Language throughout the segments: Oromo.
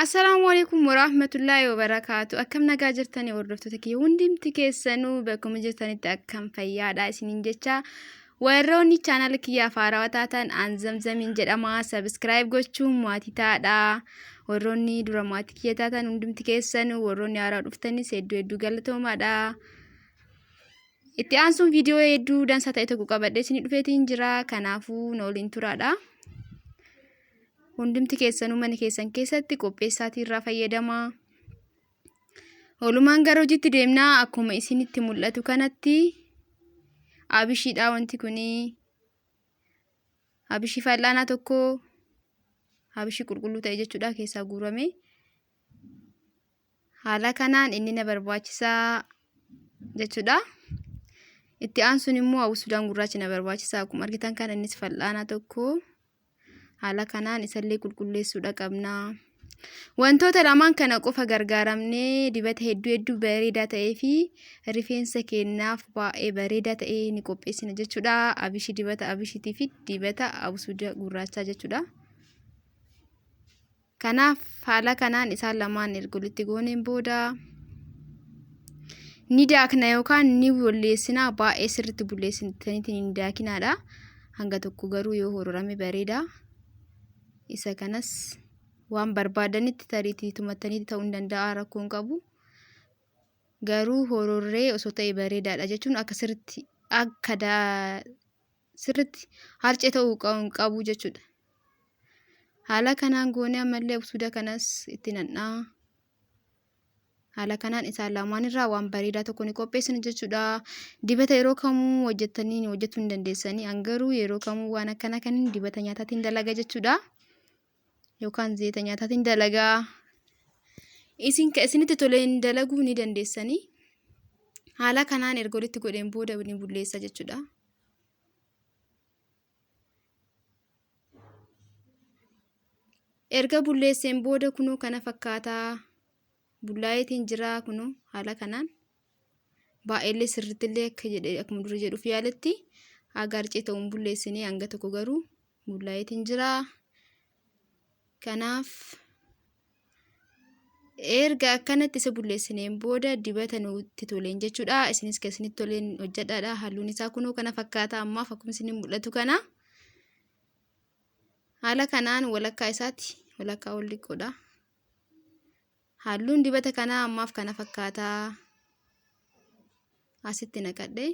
Assalaamu alaikum warahmatullaahi wabarakaatu. Akkam nagaa jirtanii hordoftoota kiyya hundumti keessanuu bakkuma jirtanitti akkam fayyaadha isiniin jecha. Warroonni chaanala kiyyaaf haarawaa taatan aan zamzamiin jedhama. Sabiskiraayib gochuun maatii taadha. Warroonni dura maatii kiyya taatan hundumti keessanuu warroonni haarawaa dhuftanis hedduu hedduu galatoomaadha. Itti aansuun viidiyoo hedduu dansaa ta'e tokko qabadhee isinii dhufeetiin jira. Kanaafuu na waliin turaadha. Hundumti keessanuu mana keessan keessatti qopheessaatii irraa fayyadamaa. Walumaan gara hojiitti deemnaa akkuma isinitti mul'atu kanatti abishiidha wanti kuni. Abishii fal'aanaa tokko abishii qulqulluu ta'e jechuudha keessaa guurame. Haala kanaan inni na barbaachisaa jechuudha. Itti aansuun immoo abusudaan gurraachi na barbaachisa. Akkuma argitan kana innis fal'aana tokko. Haala kanaan isallee qulqulleessuudha qabna. Wantoota lamaan kana qofa gargaaramnee dibata hedduu hedduu bareedaa ta'ee fi rifeensa keenyaaf baay'ee bareedaa ta'e ni qopheessina jechuudha. Abishii dibata abishiitii fi dibata abusuuda gurraachaa jechuudha. Kanaaf haala kanaan isaan lamaan erga walitti gooneen booda ni daakna yookaan ni bulleessina baay'ee sirriitti bulleessitaniitiin hin daakinaadha. Hanga tokko garuu yoo hororame bareeda. Isa kanas waan barbaadanitti tariitii tumattanii ta'uu hin danda'a rakkoo hin qabu. Garuu hororree osoo ta'e bareedaadha jechuun akka sirriitti akka sirriitti harcee ta'uu qabu jechuudha. Haala kanaan goonee ammallee absuuda kanas itti naqnaa. Haala kanaan isaan lamaan irraa waan bareedaa tokko ni qopheessina jechuudha. Dibata yeroo kamuu hojjettanii hojjechuu hin dandeessanii. An garuu yeroo kamuu waan akkana kan dibata nyaataatiin dalaga jechuudha. Yookaan zeeta nyaataatiin dalagaa. Isin ka isinitti toleen dalaguu ni dandeessanii. Haala kanaan erga walitti godheen booda ni bulleessa jechuudha. Erga bulleesseen booda kunoo kana fakkaataa bullaa'eetiin jira kunoo haala kanaan baay'eellee sirrittillee akka jedhe akkuma dura jedhuuf yaaletti haga harcee ta'uun bulleessinee hanga tokko garuu bullaa'eetiin jira. Kanaaf Erga akkanatti isa bulleessineen booda dibata nutti toleen jechuudha. Isinis kan isinitti toleen hojjedhaadha. Halluun isaa kunoo kana fakkaata ammaaf akkuma isin mul'atu kana. Haala kanaan walakkaa isaatti walakkaa ol xiqqoodha. Halluun dibata kanaa ammaaf kana fakkaata. Asitti naqadhe.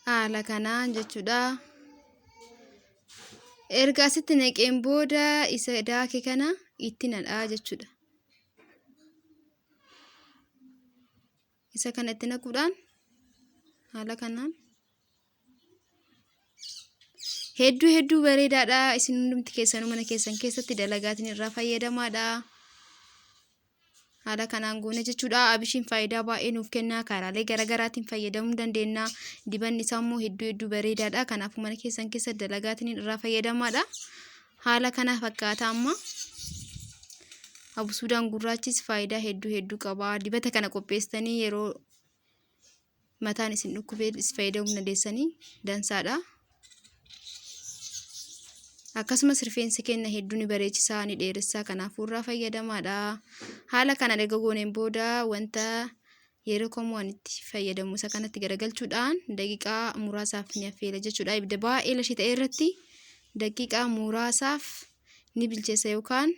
Haala kanaan jechuudha. Erga asitti naqeen booda isa daake kana itti nadhaa jechuudha. Isa kana itti naquudhaan haala kanaan hedduu hedduu bareedaadha. Isin hundumti keessanuu mana keessan keessatti dalagaatiin irraa fayyadamaadha. Haala kanaan goone jechuudha. Abishiin faayidaa baay'ee nuuf kenna. Karaalee garaagaraatiin fayyadamuu dandeenya. Dibanni isaa immoo hedduu hedduu bareedaadha. Kanaafuu mana keessan keessa dalagaatiin irraa fayyadamaadha. Haala kana fakkaata amma. Absuudaan gurraachis faayidaa hedduu hedduu qaba. Dibata kana qopheessitanii yeroo mataan isin dhukkubee fayyadamuu dandeessanii dansaadha. Akkasumas rifeensa keenya hedduu ni bareechisa, ni dheeressa. Kanaafuu irraa fayyadamaadha. Haala kana erga gooneen booda wanta yeroo kamuu waan itti fayyadamu isa kanatti garagalchuudhaan daqiiqaa muraasaaf ni affeela jechuudha. Ibidda baay'ee lashii ta'e irratti daqiiqaa muraasaaf ni bilcheessa yookaan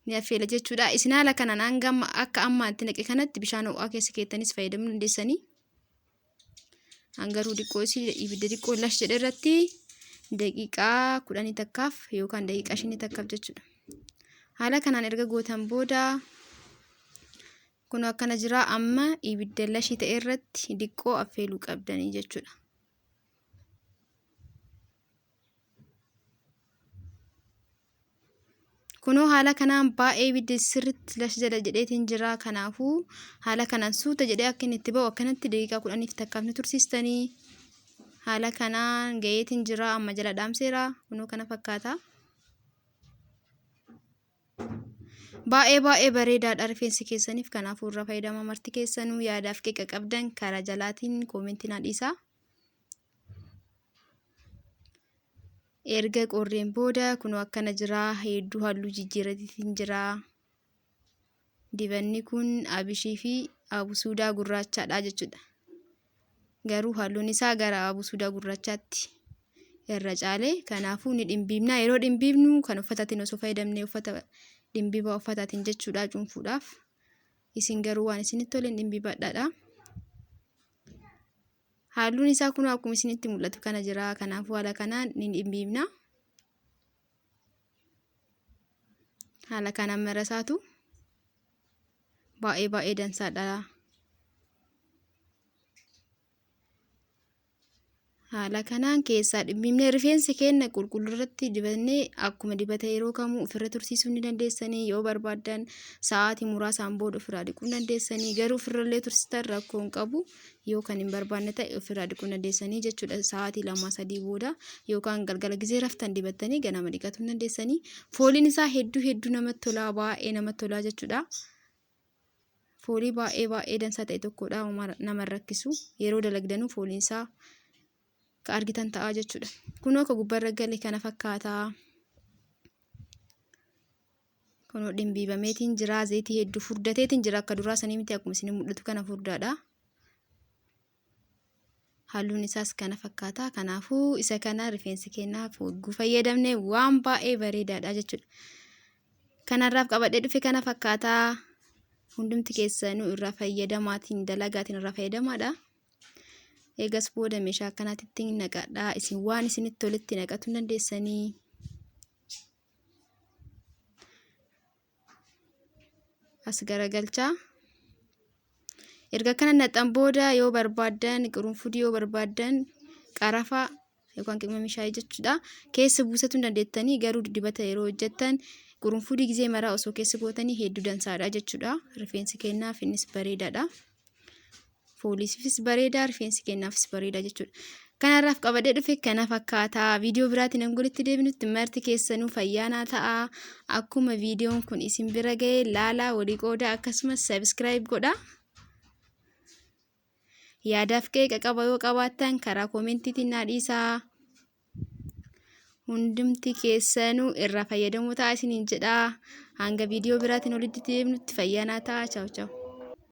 ni affeela jechuudha. Isin haala kanaan hanga amma akka ammaa itti naqe kanatti bishaan ho'aa keessa keettanis fayyadamuu dandeessanii. Hangaruu xiqqoo isii ibidda xiqqoo lash jedhe irratti daqiiqaa kudhanii takkaaf yookaan daqiiqaa shanii takkaaf jechuudha. Haala kanaan erga gootan booda kun akkana jira amma ibidda lashii ta'e irratti diqqoo affeeluu qabdanii jechuudha. Kunoo haala kanaan baay'ee ibiddi sirriitti lash jedha jedheetiin jira. Kanaafuu haala kanaan suuta jedhee akka inni itti ba'u akkanatti daqiiqaa kudhaniif takkaaf ni tursiistanii. Haala kanaan ga'eetiin jira amma jala dhaamseera. Kunoo kana fakkaata. Baay'ee baay'ee bareedaadha rifeensi keessaniif kanaafuu irraa fayyadama marti keessanuu yaadaaf qeeqa qabdan karaa jalaatiin koomentii naa dhiisaa. Erga qorreen booda kunoo akkana jira. Hedduu halluu jijjiirrateetiin jira. Dibanni kun abishii fi abusuudaa gurraachaadha jechuudha. Garuu halluun isaa gara abusuudaa gurraachaatti irra caale. Kanaafuu ni dhimbiibna. Yeroo dhimbiibnu kan uffataatiin osoo fayyadamnee uffata dhimbiibaa uffataatiin jechuudha cuunfuudhaaf. Isin garuu waan isinitti toleen dhimbiibadhaadha. Halluun isaa kun akkuma isinitti mul'atu kana jira. Kanaafuu haala kanaan ni dhimbiibna. Haala kanaan marasaatu baay'ee baay'ee dansaadha. Haala kanaan keessaa dhimbiibnee rifeensi keenya qulqulluu irratti dibannee akkuma dibata yeroo kamuu ofirra tursiisuu ni dandeessanii. Yoo barbaaddan sa'aatii muraasaan booda ofirraa dhiquu ni dandeessanii. Garuu ofirrallee tursiistan rakkoo hin qabu. Yoo kan hin barbaanne ta'e ofirraa dhiquu ni dandeessanii jechuudha. Sa'aatii 2-3 booda yookaan galgala gizee raftan dibattanii ganama dhiqatuu ni dandeessanii. Fooliin isaa hedduu hedduu namatti tolaa, baay'ee namatti tolaa jechuudha. Foolii baay'ee baay'ee dansaa ta'e tokkodha. Nama hin rakkisu. Yeroo dalagdanuu fooliin isaa ka argitan ta'a jechuudha. Kunoo akka gubbarra gale kana fakkaata. Kunoo dhimbiibameetiin jira. Zayitii hedduu furdateetiin jira. Akka duraa sanii miti, akkuma isin mul'atu kana furdaadha. Halluun isaas kana fakkaata. Kanaafuu isa kana rifeensi keenyaaf hogguu fayyadamne waan baay'ee bareedaadha jechuudha. Kanarraaf qabadhee dhufe kana fakkaata. Hundumti keessanuu irraa fayyadamaatiin dalagaatiin irraa fayyadamaadha. Eegas booda meeshaa akkanaatitti naqadhaa. Isin waan isinitti toletti naqatuu hin dandeessanii. As garagalchaa. Erga kana naqxan booda yoo barbaaddan qurunfudii, yoo barbaaddan qarafaa yookaan qimamii shaayii jechuudha. Keessa buusatu hin dandeettanii, garuu dibata yeroo hojjettan qurunfudii gizee maraa osoo keessa gootanii hedduu dansaadha jechuudha. Rifeensi keenyaaf innis bareedaadha. Fooliisiifis bareedaa, rifeensi keenyaafis bareedaa jechuudha. Kanarraaf qabadhee dhufe kana fakkaata. Viidiyoo biraatiin hanga walitti deebinutti marti keessanuu fayyaanaa ta'a. Akkuma viidiyoon kun isin bira ga'e laalaa, walii qoodaa, akkasumas subscribe godhaa. Yaadaaf qeeqa qaba yoo qabaattan karaa koomentiitiin naa dhiisaa. Hundumti keessanuu irraa fayyadamoo ta'a isiniin jedha. Hanga viidiyoo biraatiin walitti deebinutti fayyaanaa ta'a. Chaaw chaaw.